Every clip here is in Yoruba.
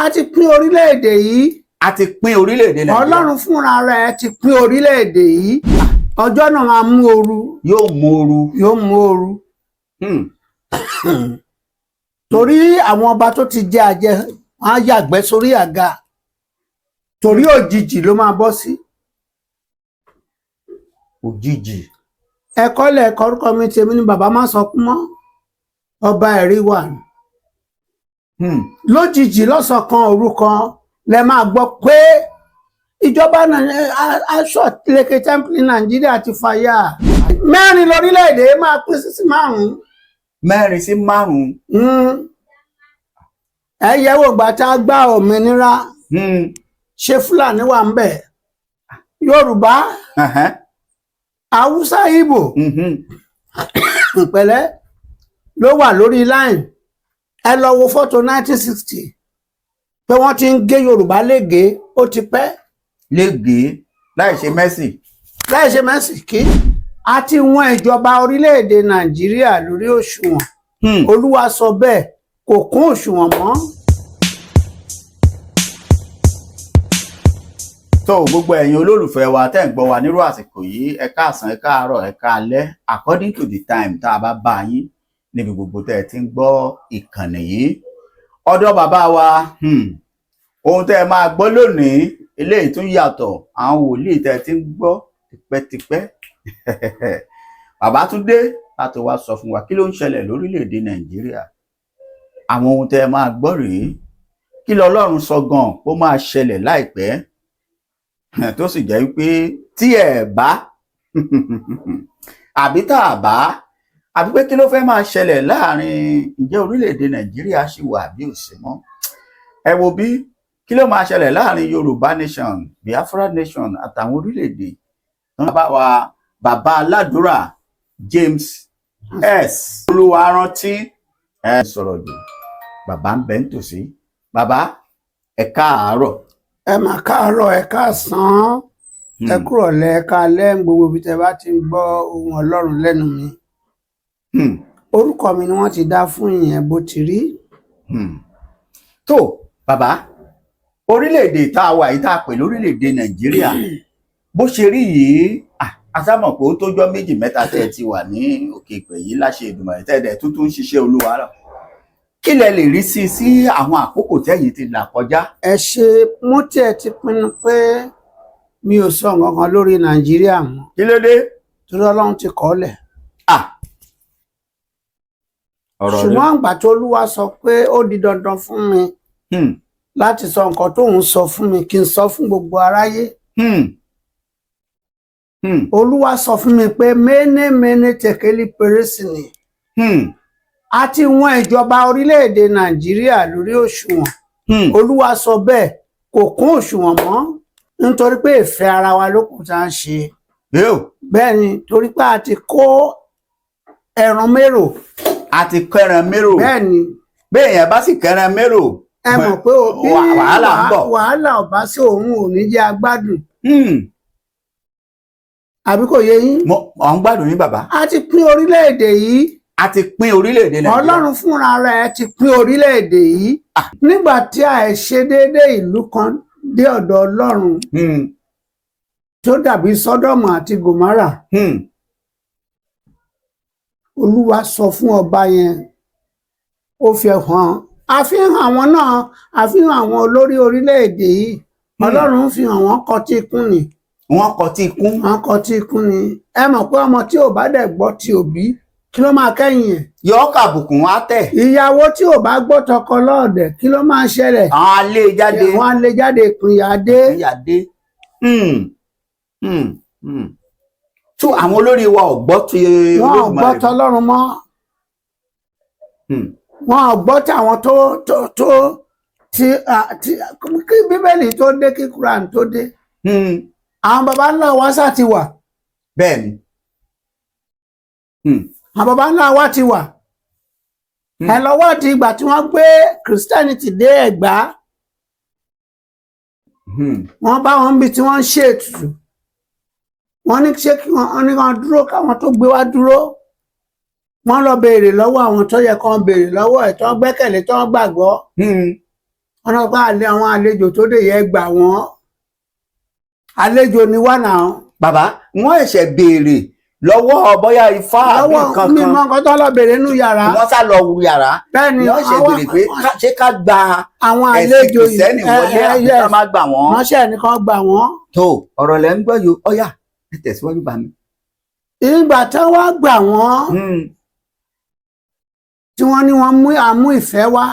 A ti pín orílẹ̀-èdè yìí. A ti pín orílẹ̀-èdè Nàìjíríà. Ọlọ́run fúnra rẹ̀ ti pín orílẹ̀-èdè yìí. Ọjọ́ náà máa mú ooru. Yóò mú ooru. Yóò mú ooru. Torí àwọn ọba tó ti jẹ àjẹ wọn á yàgbẹ́ sórí àga, torí òjijì ló máa bọ́ sí. Òjijì. Ẹ̀kọ́ lẹ̀kọ́. Orúkọ mi tèmi ni bàbá má sọkún mọ́, ọba ẹ̀rí wà. Lójijì, lọ́sàn kan òru kan, lẹ máa gbọ́ pé ìjọba aṣọ leke temple Nàìjíríà ti fàyà. Mẹ́rin lórílẹ̀‐èdè máa pín sí márùn-ún. Mẹ́rin sí márùn-ún. Ẹ yẹ̀wò gbà tá a gbà òmìnira. Ṣé Fúlàní wà ń bẹ̀? Yorùbá, Haúsá, Ìgbò pẹ̀lẹ́ ló wà lórí line. Ẹ lọ wo fọ́tò 1960 pé wọ́n ti ń gé Yorùbá lége, ó ti pẹ́. Lẹ́gẹ̀ẹ́ láì ṣe mẹ́sì. Láì ṣe mẹ́sì. Kí a ti wọ́n ìjọba orílẹ̀-èdè Nàìjíríà lórí òṣùwọ̀n. Olúwa sọ bẹ́ẹ̀, kò kún òṣùwọ̀n mọ́. Tó gbogbo ẹ̀yin olólùfẹ́ wa tẹ́ ń gbọ́ wa nírú àsìkò yìí, ẹ káàsán, ẹ káàárọ̀, ẹ káalẹ́, according to the time tá a bá bá yín níbi gbogbo tẹ́ ẹ ti ń gbọ́ ìkànnì yìí. Ọ̀dọ̀ bàbá wa, ohun tẹ́ ẹ máa gbọ́ lónìí eléyìí tún yàtọ̀. Àwọn wòlíì tẹ́ ẹ ti ń gbọ́ tipẹ́tipẹ́, bàbá tún dé láti wá sọ fún wa kí ló ń ṣẹlẹ̀ lórílẹ̀‐èdè Nàìjíríà. Àwọn ohun tẹ́ ẹ máa gbọ́ rèé: kí lọ́lọ́run sọ gan ó máa ṣẹlẹ̀ láìpẹ́, tó sì jẹ́ wípé tí ẹ bá àbí tá a bá àbí pé kí ló fẹ́ máa ṣẹlẹ̀ láàrin, ǹjẹ́ orílẹ̀-èdè Nàìjíríà ṣì wà bí ò sí mọ́? Ẹ wo bí kí ló máa ṣẹlẹ̀ láàrin Yorùbá nation, Biafra nation àtàwọn orílẹ̀-èdè. Bàbá wa, bàbá aládùúrà James S Olúwarántí, ẹ sọ̀rọ̀ jù, bàbá ń bẹ nítòsí. Bàbá, ẹ káàárọ̀. Ẹ mà káàárọ̀, ẹ káàsán, ẹ kúrọ̀lẹ́, ẹ káalẹ́, gbogbo ibi tẹ́ bá ti ń gbọ́ ohùn Ọlọ́run lẹ́nu mi. Orúkọ mi ni wọ́n ti dá fún ìyẹn bó ti rí. Tó bàbá, orílẹ̀-èdè tá a wà yìí, tá a pè lórílẹ̀-èdè Nàìjíríà bó ṣe rí yìí, a sá mọ̀ pé ó tójọ́ méjì mẹ́ta tẹ́ ẹ ti wà ní òkè ìpè yìí láṣẹ Èdùmàrè, tẹ́ ẹ dẹ̀ tuntun ń ṣiṣẹ́ Olúwa lọ. Kí lẹ lè rí sí sí àwọn àkókò tẹ́yìn ti là kọjá? Ẹ ṣe. Mo tiẹ̀ ti pinnu pé mi ò sọ nǹkan kan lórí Nàìjíríà mọ́. Kí ló dé? Torí Ọlọ́run ti kọ́ lẹ̀. Ọ̀rọ̀ rẹ. Ṣùgbọ́n àgbà tó Olúwa sọ pé ó di dandan fún mi láti sọ nǹkan tóun sọ fún mi, kí n sọ fún gbogbo aráyé. Olúwa sọ fún mi pé méné méné tẹkẹlí pérésì ni. A ti wọ́n ìjọba orílẹ̀-èdè Nàìjíríà lórí òṣùwọ̀n. Olúwa sọ bẹ́ẹ̀, kò kún òṣùwọ̀n mọ́, nítorí pé ìfẹ́ ara wa ló kù tá à ń ṣe. Yóò. Bẹ́ẹ̀ ni, torí pé a ti kó ẹran mérò. A ti kẹran mérò. Bẹ́ẹ̀ ni. Bẹ́ẹ̀ yẹn bá sì kẹran mérò, Ẹ mọ̀ pé bí wàhálà ń bọ̀. Wàhálà ọ̀bá sí, òun ò ní jẹ́ agbádùn. Àbí kò yé yín? Mo ọ̀ ń gbádùn yín, bàbá. A ti pín orílẹ̀-èdè yìí. A ti pín orílẹ̀-èdè Nàìjíríà. Ọlọ́run fúnra rẹ̀ ti pín orílẹ̀-èdè yìí. Nígbà tí àìṣe déédéé ìlú kan dé ọ̀dọ̀ Ọlọ́run, tó dàbí Sọ́dọ̀mù àti Gòmárà, Olúwa sọ fún ọba yẹn, ó fi hàn, àfihàn àwọn náà, àfihàn àwọn olórí orílẹ̀-èdè yìí. Ọlọ́run fi hàn wọ́n kọtí ikún ni. Wọ́n kọtí ikún. Wọ́n kọtí ikún ni. Ẹ mọ̀ pé ọmọ tí ò bá dẹ̀ gbọ́ ti òbí, kí ló máa kẹ́yìn ẹ̀? Yọ kàbùkùn á tẹ̀. Ìyàwó tí ò bá gbọ́ tọkọ lọ́ọ̀dẹ̀, kí ló máa ṣẹlẹ̀? Àwọn alé jáde. Wọ́n á lé jáde, ìpínyà dé. Ìyá dé. Tó àwọn olórí wa ò gbọ́ ti Wọn ò gbọ́ Olódùmarè. tọlọ́run mọ́. Wọn ò gbọ́ tàwọn tó ti kí Bíbélì tó dé, kí Quran tó dé, àwọn baba ńlá wa sá ti wà. Bẹ́ẹ̀ni. Àwọn baba ńlá wa ti wà. Ẹ lọ wádìí ìgbà tí wọ́n gbé Christianity dé Ẹ̀gbá. Wọ́n bá wọn bí tí wọ́n ń ṣe ètùtù. Wọ́n ní ṣé kí wọ́n ní kí dúró, káwọn tó gbé wá dúró. Wọ́n lọ béèrè lọ́wọ́ àwọn tó yẹ kán béèrè lọ́wọ́ ẹ̀, tó ń gbẹ́kẹ̀lé, tó ń gbàgbọ́. Wọn náà bá àlẹ àwọn àlejò tó dé yẹ gbà wọ́n, àlejò ni wà náà. Bàbá, wọ́n ẹ̀ṣẹ̀ béèrè lọ́wọ́ bóyá ifá àbí Lọ́wọ́ nǹkan mímọ kan. nǹkan tó lọ béèrè nínú yàrá. Wọ́n sá lọ wù yàrá. Bẹ́ẹ̀ ni. Wọ́n ṣe béèrè pé ṣé ká gba Àwọn ẹ̀sìn àlejò yìí kìrìsìtẹ́nì wọlé àbí ká má gbà wọ́n. Wọ́n ṣe nìkan gbà wọ́n. Tó ọ̀rọ̀ lẹ́ ń gbọ́ yìí, ọ̀yà, ẹ tẹ̀síwájú bá mi. Ìgbà tí wọ́n gbà wọ́n, tí wọ́n ní wọ́n mú àmú ìfẹ́ wá,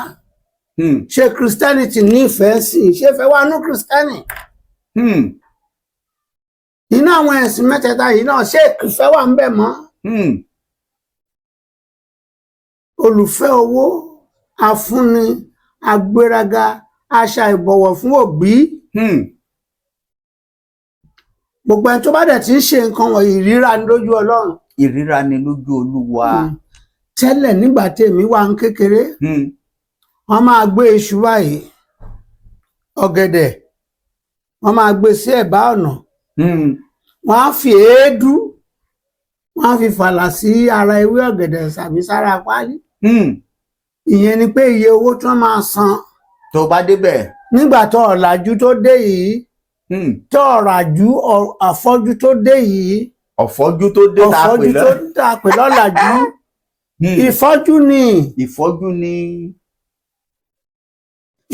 ṣé Christianity ní ìfẹ́ sí? Ṣé ìfẹ́ wà nú Christianity? Nínú àwọn ẹ̀sìn mẹ́tẹ̀ẹ̀ta yìí náà, ṣé ìfẹ́ wà ń bẹ̀ mọ́? Olùfẹ́ owó, afúnni, agbéraga, aṣa ìbọ̀wọ̀ fún òbí. Gbogbo ẹni tó bá dẹ̀ ti ń ṣe nǹkan wọ̀nyí, ìríra ni lójú Ọlọ́run. Ìríra ni lójú Olúwa. Tẹ́lẹ̀, nígbà tèmi wà ń kékeré, wọ́n máa gbé iṣu báyìí, ọ̀gẹ̀dẹ̀, wọ́n máa gbé sí ẹ̀bá ọ̀nà. Wọ́n á fi èédú, wọ́n á fi fàlà sí ara ewé ọ̀gẹ̀dẹ̀ tàbí sára páálí. Ìyẹn ni pé iye owó tí wọ́n máa san Tó bá débẹ̀. nígbà tó ọ̀làjú tó dé yìí, tó ọ̀ràjú àfọ́jú tó dé yìí. Ọ̀fọ́jú tó dé tá a pè Ọ̀fọ́jú lọ. tó tá a pè lọ́làjú, ìfọ́jú ni. Ìfọ́jú ni.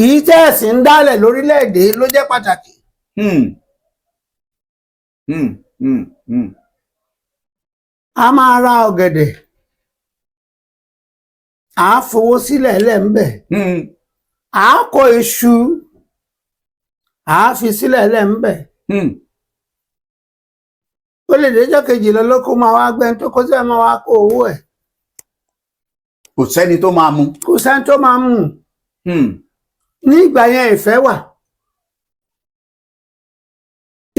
Èyí tẹ́ ẹ̀sìn ń dálẹ̀ lórílẹ̀‐èdè ló jẹ́ pàtàkì. A máa ra ọ̀gẹ̀dẹ̀, à á fowó sílẹ̀ lẹ́ńbẹ̀, à á kó iṣu, à á fi sílẹ̀ lẹ́ńbẹ̀. Ó lè déjọ́ kejì lọ lóko, máa wá gbẹ́ni tó kó sílẹ̀, máa wá kó owó ẹ̀. Kò sẹ́ni tó máa mú. Kò sẹ́ni tó máa mú. Ní ìgbà yẹn, ìfẹ́ wà,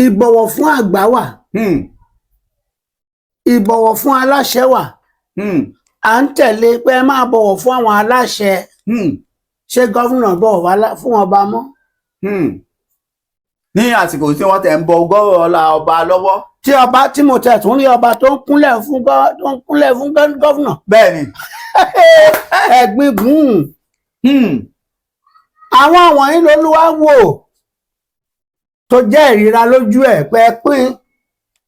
ìbọ̀wọ̀ fún àgbà wà, ìbọ̀wọ̀ fún aláṣẹ wà. À ń tẹ̀lé pé ẹ máa bọ̀wọ̀ fún àwọn aláṣẹ. Ṣé governor bọ̀wọ̀ fún ọba mọ́? Ní àsìkò tí wọ́n tẹ̀ ń bọ ọgọ́rùn-ún ọba lọ́wọ́. Tí ọba tí mo tẹ̀ tún rí ọba tó ń kúnlẹ̀ fún governor. Bẹ́ẹ̀ ni. Ẹ̀gbin gùn. Àwọn wọ̀nyí lolúwa wò tó jẹ́ ìríra lójú ẹ̀ pé ẹ pín.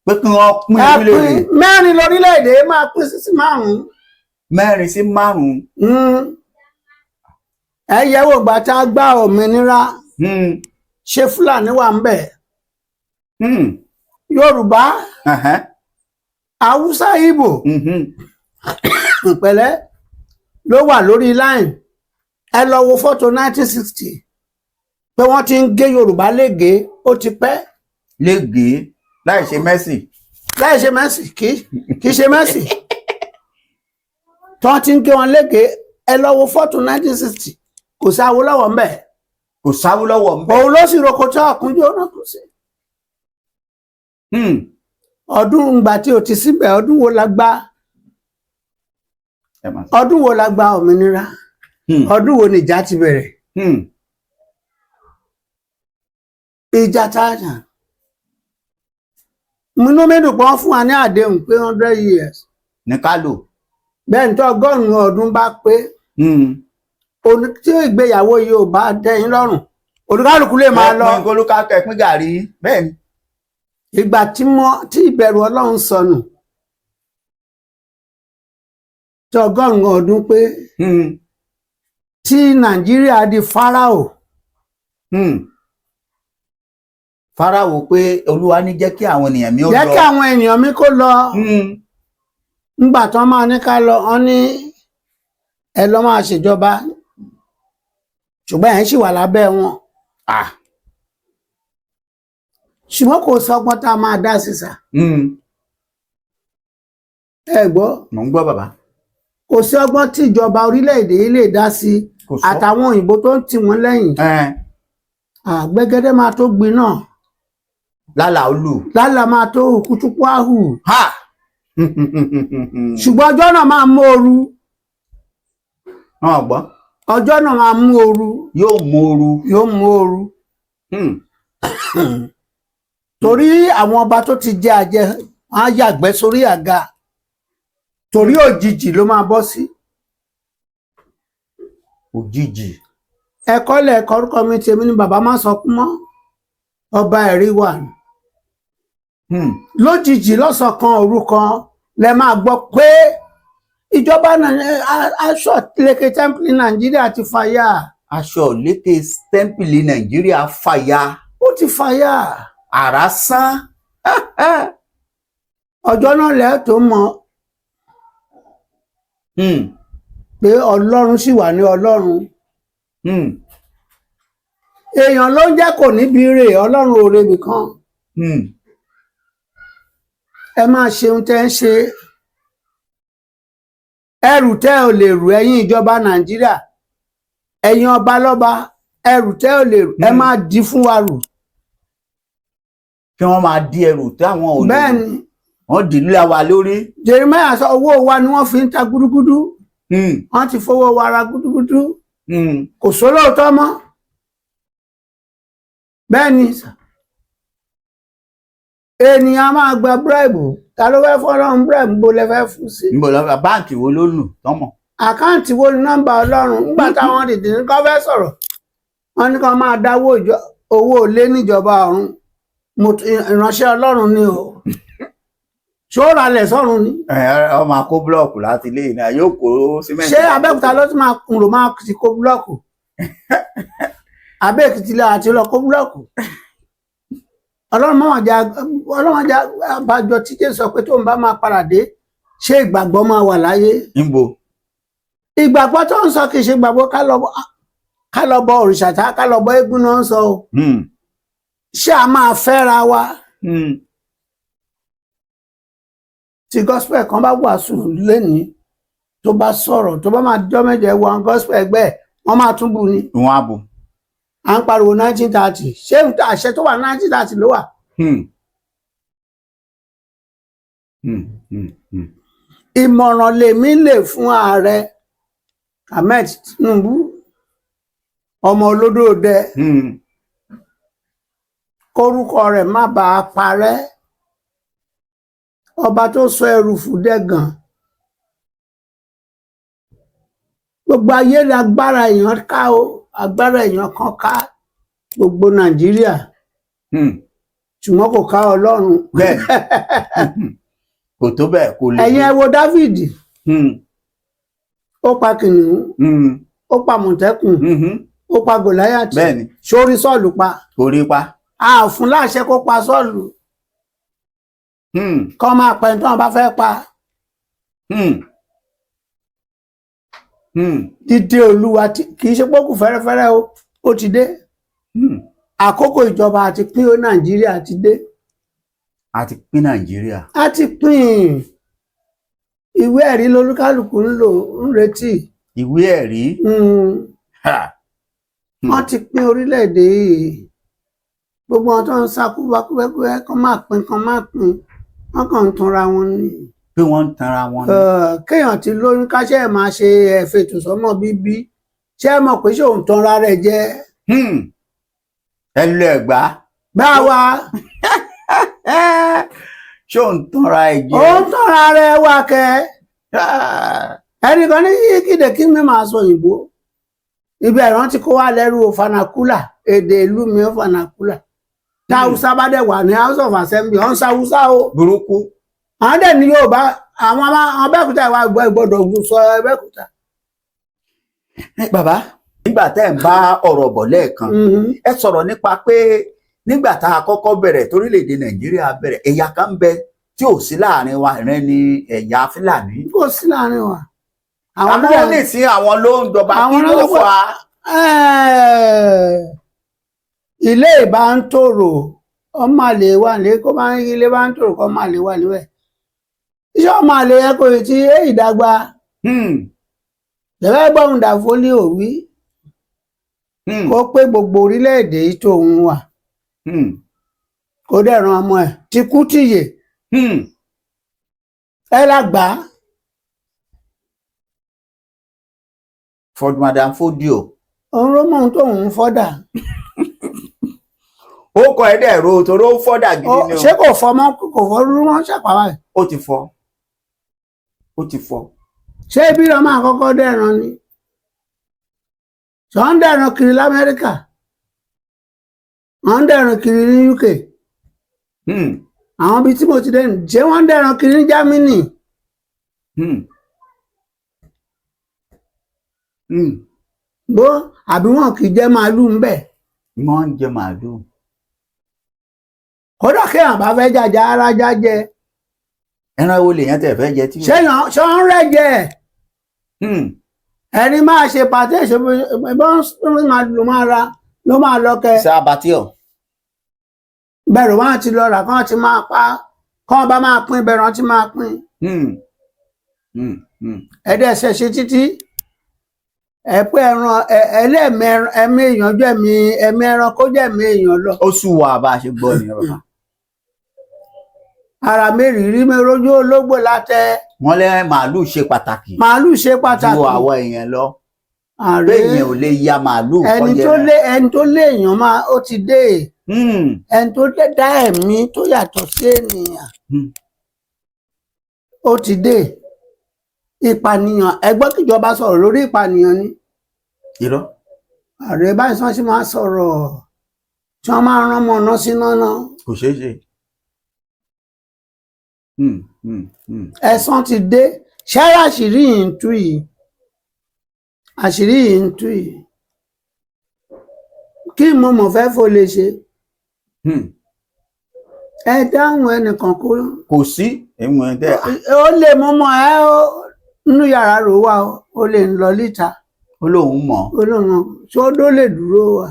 Pé kí wọ́n pín Ẹ pín orílẹ̀-èdè. Mẹ́rin lórílẹ̀-èdè máa pín sí márùn-ún. Mẹ́rin sí márùn-ún. Ẹ yẹ̀wò ìgbà tá a gbá òmìnira, ṣé Fúlàní wà ń bẹ̀? Yorùbá, Haúsá, Ìgbò, ìpẹ̀lẹ́ ló wà lórí line. Ẹ lọ wo fọ́tò 1960 pé wọ́n ti ń gé Yorùbá lége, ó ti pẹ́. Légèé láì ṣe Messi. Láì ṣe Messi, kì í ṣe Messi tí wọ́n ti ń gé wọn lége. Ẹ lọ wo fọ́tò 1960, kò sí Awólọ́wọ̀ ń bẹ̀. Kò sáwólọ́wọ̀ ń bẹ̀. Òun ló sì roko tí ọkùnrin náà kò sí. Ọdún ìgbà tí o ti síbẹ̀, ọdún wo la gba Ẹ máa sọ. ọdún wo la gba òmìnira? Ọdún wo ni ìjà ti bẹ̀rẹ̀? Ìjà tá a jà, múnú mẹ́dùn pọ́n fún wa ní àdéhùn pé 100 years. Ní ká lò. Bẹ́ẹ̀ ní tó 100 ọdún bá pé, tí ìgbéyàwó yìí ò bá tẹ́yìn lọ́rùn, olúkálùkù lè máa lọ. Ẹ̀pin kólúkálùkù, ẹ̀pin gàrí bẹ́ẹ̀ ni. Ìgbà tí mo tí ìbẹ̀rù Ọlọ́run sọnù, tí 100 ọdún pé, tí Nàìjíríà di Fáráò. Fáráò, pé Olúwa ní jẹ́ kí àwọn ènìyàn mi ó lọ. Jẹ́ kí àwọn ènìyàn mi kó lọ. Ńgbà tán máa ní ká lọ, wọn ní ẹ lọ máa ṣèjọba, ṣùgbọ́n ẹ̀ ń ṣì wà lábẹ́ wọn. Ṣùgbọ́n kò sọgbọ́n tá a máa dá sí sà. Ẹ gbọ́. Mò ń gbọ́, bàbá. Kò sí ọgbọ́n tí ìjọba orílẹ̀-èdè yìí lè dá sí Kò sọ. àtàwọn òyìnbó tó ń tì wọ́n lẹ́yìn. Àgbẹ̀gẹ́dẹ́ máa tó gbin náà. Lálàá olù. Lálàá máa tó kútúkú áhù. Ha. Ṣùgbọ́n ọjọ́ náà máa mú ooru. Wọn gbọ́. Ọjọ́ náà máa mú ooru. Yóò mú ooru. Yóò mú ooru. Torí àwọn ọba tó ti jẹ àjẹ wọn á yàgbẹ́ sórí àga, torí òjijì ló máa bọ́ sí. Òjijì. Ẹ̀kọ́ lẹ̀kọ́. Orúkọ mi tèmi ni bàbá má sọkún mọ́, ọba ẹ̀rí wà. Lójijì, lọ́sàn kan òru kan, lẹ máa gbọ́ pé ìjọba aṣọ lékè tẹ́ḿpìlì Nàìjíríà ti fàyà. Aṣọ lékè tẹ́ḿpìlì Nàìjíríà fàya. Ó ti fàyà. Àrá sán. Ọjọ́ náà lẹ́ẹ̀ tó mọ̀ pé Ọlọ́run sì wà ní Ọlọ́run. Èèyàn ló ń jẹ́ kò níbi rè, Ọlọ́run ò rebì kan. Ẹ máa ṣeun tẹ́ ń ṣe. Ẹrù tẹ́ ò lè rù, ẹ̀yin ìjọba Nàìjíríà, ẹ̀yin ọba lọ́ba, ẹrù tẹ́ ò lè rù, ẹ máa di fún wa rù. Kí wọ́n máa di ẹrù táwọn ò lè Bẹ́ẹ̀ ni. Wọ́n dì í lé wa lórí. Jeremiah sọ owó wa ni wọ́n fi ń ta gúdúgúdú. Wọ́n ti fowó wa ra gúdúgúdú. Kò sólóòótọ́ mọ́. Bẹ́ẹ̀ ni sà. Ènìyàn máa gba bribe. Ta ló fẹ́ fọ́lọ́run bribe? Bó lẹ fẹ́ fún sí? Níbo lọ? Báǹkì wo ló lù tọmọ? Account wo ni nọ́mbà Ọlọ́run? Nígbà táwọn dìde ní kọ́ fẹ́ sọ̀rọ̀, wọ́n ní kó máa dáwó owó ilé níjọba ọ̀run. Ìránṣẹ́ Ọlọ́run ni o. Ṣó ralẹ̀ sọ́run ni? Ẹ ọ máa kó búlọ̀kù láti ilé ìná, yóò kó símẹ́ǹtì. Ṣé Abẹ́òkúta ló ti máa kùn ló máa ti kó búlọ́ọ̀kù? Abẹ́èkìtì lọ àti lọ kó búlọ́ọ̀kù. Ọlọ́run máa jà, Ọlọ́run jà. Àbájọ tí Jésù sọ pé tóun bá máa padà dé, ṣé ìgbàgbọ́ máa wà láyé? Níbo? Ìgbàgbọ́ tó ń sọ kì í ṣe ìgbàgbọ́ ká lọ bọ òrìṣà tá ká lọ bọ eégún náà ń sọ o. Ṣé a máa fẹ́ra wa? Tí gospel kan bá wàásù lénìí, tó bá sọ̀rọ̀, tó bá máa jọ́ mẹ́jọ wọn, gospel ẹgbẹ́ ẹ̀, wọ́n máa tún bù ni. Wọn á bò. À ń pariwo 1930. Ṣé àṣẹ tó wà 1930 ló wà? Ìmọ̀ràn lèmi lè fún ààrẹ Ahmed Tinubu, ọmọ olódòdẹ, kórúkọ rẹ̀ má bàa parẹ́, ọba tó sọ ẹrùfù dẹ̀gàn. Gbogbo ayé lágbára èèyàn ká o, agbára èèyàn kan ká gbogbo Nàìjíríà, ṣùgbọ́n kò ká Ọlọ́run. Bẹ́ẹ̀, kò tó bẹ́ẹ̀, kò lè. Ẹ̀yin ẹ wo David. Ó pa kìnìún, ó pa mọ̀tẹ́kùn, ó pa Gòláyàtì. Sórí Sọ́ọ̀lù pa? Kò rí pa. A fún láṣẹ kó pa Sọ́ọ̀lù. Kọ́ máa pa ẹni tí wọ́n bá fẹ́ pa. Dídé Olúwa kì í ṣe pókù fẹ́rẹ́fẹ́rẹ́ o, ó ti dé. Àkókò ìjọba àti pín Nàìjíríà ti dé. A ti pín Nàìjíríà. A ti pín. Ìwé ẹ̀rí lolúkálùkù ń lò, ń retí. Ìwé ẹ̀rí. Ha. Wọ́n ti pín orílẹ̀-èdè yìí. Gbogbo wọn tó ń sá kúbákúbẹ́kúbẹ́ kán máa pín, kán máa pín, wọ́n kàn ń tanra wọn ni. Pé wọ́n ń tanra wọn ni. Kéèyàn ti lóyún káṣẹ́ ẹ̀ máa ṣe ẹ̀fẹ̀tò sọ́mọ bíbí, ṣé ẹ mọ̀ pé ṣé òun tanra rẹ̀ jẹ́? Ẹ lọ Ẹ̀gbá. Báwa. Ṣé òun tanra ẹ̀ jẹ? Òun tanra rẹ̀ wá kẹ́. Ẹnìkan ní kíde kí mi máa sọ òyìnbó, ibi ẹ̀rọ ti kó wá lẹ́rú o, vernacular, èdè ìlú mi ó vernacular. Tá Haúsá bá dẹ̀ wà ní House of Assembly, ọ̀n sáwúsá o. Burúkú. Àwọn dẹ̀ ní Yorùbá, àwọn Abẹ́òkúta ìwà ìgbọ́dọ̀ sọ Abẹ́òkúta. Bàbá, nígbà tẹ́ ẹ̀ ń bá ọ̀rọ̀ bọ̀ lẹ́ẹ̀kan, ẹ sọ̀rọ̀ nípa pé nígbà tá a kọ́kọ́ bẹ̀rẹ̀ torílẹ̀-èdè Nàìjíríà bẹ̀rẹ̀, ẹ̀yà kan ń bẹ tí ò sí láàrin wa, ìrìn ni ẹ̀yà Fúlàní. Kò sí láàrin wa. Àwọn Àmọ́ náà ní sí àwọn ló ń jọba. Àwọn Kí ló ló fà á? Ilé ìbá ń tòrò, ọmọ àlè wà ní kó máa ń ilé bá ń tòrò kó ọmọ àlè wà níbẹ̀. Iṣẹ́ ọmọ àlè yẹn kò tí ì dàgbà. Lẹ́fẹ̀ẹ́ gbọ́n dàfólì òwí kó pé gbogbo orílẹ̀-èdè yìí tóun wà, kó dẹ̀ràn ọmọ ẹ̀ ti kú tìyè. Ẹ lágbàá. Ford Madam Fodio. Òun ló mọ ohun tóun ń fọ́dà. Ó kọ ẹ dẹ̀ ro torí ó fọ́dà gidi ni o. Ṣé kò fọmọ, kò fọ rúrú wọn ṣàpàwà ẹ̀? Ó ti fọ́, ó ti fọ́. Ṣé ibi lọ máa kọ́kọ́ dẹ̀ràn ni? Ṣé wọ́n ń dẹ̀ràn kiri l'Amẹ́ríkà? Wọ́n ń dẹ̀ràn kiri ní UK? Àwọn ibi tí mo ti dé ní, ṣé wọ́n ń dẹ̀ràn kiri ní Germany? Bó àbí wọn kì í jẹ màálù ń bẹ̀? Wọ́n ń jẹ màálù. Kódà kéèyàn bá fẹ́ jàjà ara jájẹ. Ẹran wo lèèyàn tẹ̀ fẹ́ jẹ tí. Ṣé wọ́n ń rẹ́jẹ? Ẹni máa ṣe pàtẹ́ ṣe bọ́n ló máa ra ló máa lọ kẹ. Sábàtíọ̀. Bẹ̀rù wọn ti lọ rà kán ti máa pa, kán bá máa pín, bẹ̀rù wọn ti máa pín. Ẹ̀dẹ̀ ṣe ṣe títí ẹ pé ẹran ẹlẹ́mì ẹ̀mí èèyàn jẹ́ ẹ̀mí ẹ̀mí ẹran kó jẹ́ ẹ̀mí èèyàn lọ. Ó sùn wà bá a ṣe gbọ́ nìyẹn, bàbá. Ara mẹ́rìírí mẹ́rọ́jú ológbò látẹ. Wọ́n lẹ́ màálù ṣe pàtàkì. Màálù ṣe pàtàkì ju àwọn èèyàn lọ. Ààrẹ pé èèyàn ò lè ya màálù. Ẹni tó lé ẹni tó lé èèyàn máa ó ti dé. Ẹni tó dá ẹ̀mí tó yàtọ̀ sí ènìyàn ó ti dé. Ìpànìyàn, ẹgbọ́n kíjọba sọ̀rọ̀ lórí ìpànìyàn ni. Irọ́. Ààrẹ báyìí sọ́n sì máa sọ̀rọ̀ tí wọ́n máa rán ọmọ ọ̀nà síná náà. Kò ṣeé ṣe. Ẹ̀san ti dé. Ṣẹ́rẹ́ àṣírí yìí ń tú yìí, àṣírí yìí ń tú yìí, kí mo mọ̀ fẹ́ fò lè ṣe. Ẹ dáhùn ẹnìkan kó. Kò sí ìwọ̀n tẹ. Ó lè mú mọ́ ẹ ó nínú yàrá rò wá, ó lè ń lọ líta. Ó lóun mọ̀. Ó lóun ṣó ló lè dúró wà,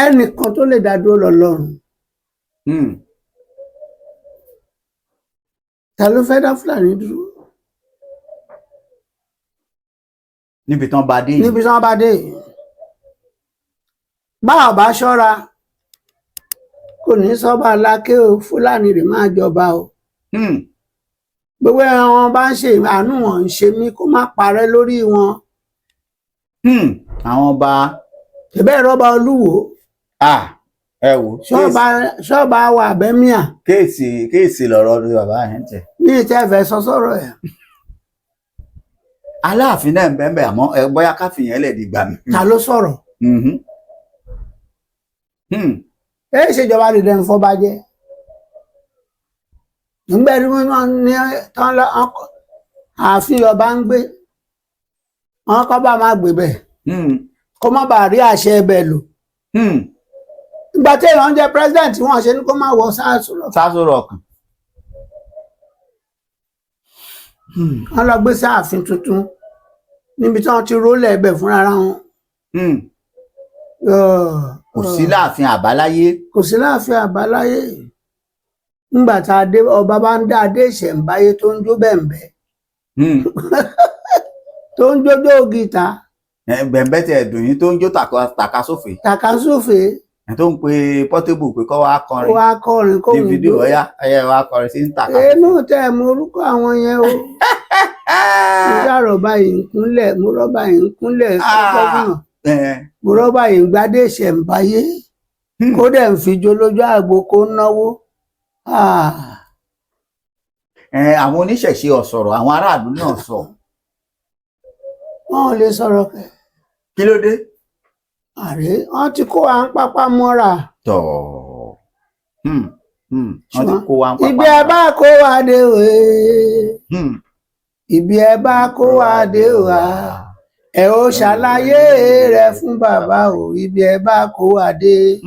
ẹnìkan tó lè dá dúró lọ lọ́rùn. Ta ló fẹ́ dá Fúlàní dúró? Níbi tán bá dé yìí. Níbi tí wọ́n bá dé yìí, bá ò bá ṣọ́ra, kò ní sọ́ba aláké o, Fúlàní rè máa jọba o. Gbogbo ẹran bá ń ṣe àánú wọn ń ṣe mí, kó má parẹ́ lórí wọn. Àwọn ọba. Ìbẹ́ rọ́bà Olúwo. Ẹ wò. Ṣọ́ọ̀bà wà bẹ́míà. Kéèsì kéèsì lọ̀rọ̀ ni bàbá yẹn tẹ̀. Ní ìtẹ́fẹ́ sọ sọ̀rọ̀ ẹ̀. Aláàfin náà ń bẹ́ẹ̀ bẹ́ẹ̀, àmọ́ ẹ bóyá káfíyàn lẹ̀ dìgbà mi. Ta ló sọ̀rọ̀? Ẹ ṣèjọba lè dẹnu fọba jẹ nígbà tí wọn ní tán lọ ààfin ọba ń gbé wọn kọ́ bá máa gbé bẹ́ẹ̀ kó má bàa rí àṣẹ ẹbẹ̀ lò. Ìgbà tí èèyàn ń jẹ president, wọn ṣe ní kó má wọ sáàsù lọ. Sásòrò ọkàn. Wọn lọ gbé sáàfin tuntun níbi tí wọn ti rólẹ̀ ẹbẹ̀ fúnra wọn. Kò sí láàfin àbáláyé. Kò sí láàfin àbáláyé. Ńgbà tá a dé, ọba bá ń dá adé ìṣẹ̀ǹbáyé tó ń jó bẹ̀m̀bẹ̀, tó ń jójó gìtá. Bẹ̀m̀bẹ̀ tẹ̀ dùn yín, tó ń jó tàkasófè. Tàkasófè. Tó ń pe Portable pé kó wá kọrin. Kó wá kọrin kó ní fídíò ọyá ẹyẹ wá kọrin sí ń tàkasófè. Inú tẹ mo orúkọ àwọn yẹn o, mo dá rọ̀bà yìí ń kúnlẹ̀, mo rọ́bà yìí ń kúnlẹ̀ gómìnà, mo rọ́bà yìí ń gbadé ìṣẹ̀ǹbáyé, kó dẹ̀ ń fi jó lójú àgbo kó náwó. Àwọn oníṣẹ̀ṣe ọ̀sọ̀rọ̀, àwọn aráàlú náà sọ. Wọn ò lè sọ̀rọ̀ kẹ̀. Kí ló dé? Ààrẹ wọn ti kó wa ń pápá mọ́ra. Tọ̀, wọ́n ti kó wa ń pápá. Ibi ẹ bá kó wa dé wèé, ibi ẹ bá kó wa dé wá, ẹ ó ṣàlàyé rẹ̀ fún bàbá o, ibi ẹ bá kó wa dé.